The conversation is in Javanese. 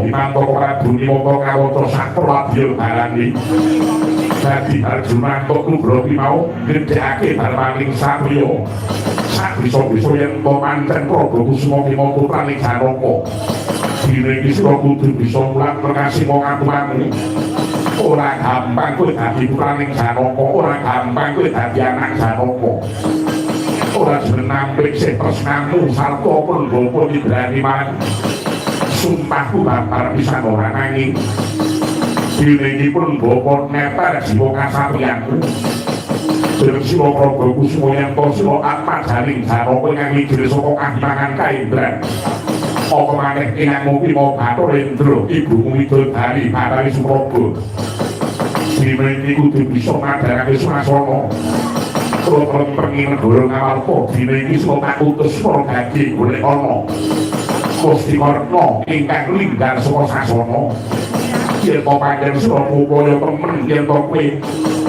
Himantaka Prabu Niwata kawaca saprabya barani. Dadi Arjuna entuk nugroho ki mau ngedhekake darmaning satriya. Sak bisa-bisa yen to pancen Prabu Kusuma ki mau putrane Janaka. Dene iki sira kudu bisa mulat nekasi wong aturanmu. Ora gampang kowe dadi putraning Janaka, ora gampang kowe dadi anak Janaka. Ora jeneng nampik sih tresnamu sarta pun bapa Ibrani man. Sumpahku babar pisan ora, nanging dene iki pun bapa neter jiwa kasatriyanku. Jeneng sira Prabu Kusuma yen to sira atmajaning Janaka ingkang mijil saka kahimangan kaendran. Apa maneh ingkangmu ki mau Bathara Indra, ibumu Widodari Bathari Supraba. Dene iki kudu bisa madharake swasana. Kula klemprengi negara Ngamarta, dene iki sira tak utus para gage golek ana Mustika Retna ingkang linggar saka sasana. Yen to pancen sira upaya temen yen to kowe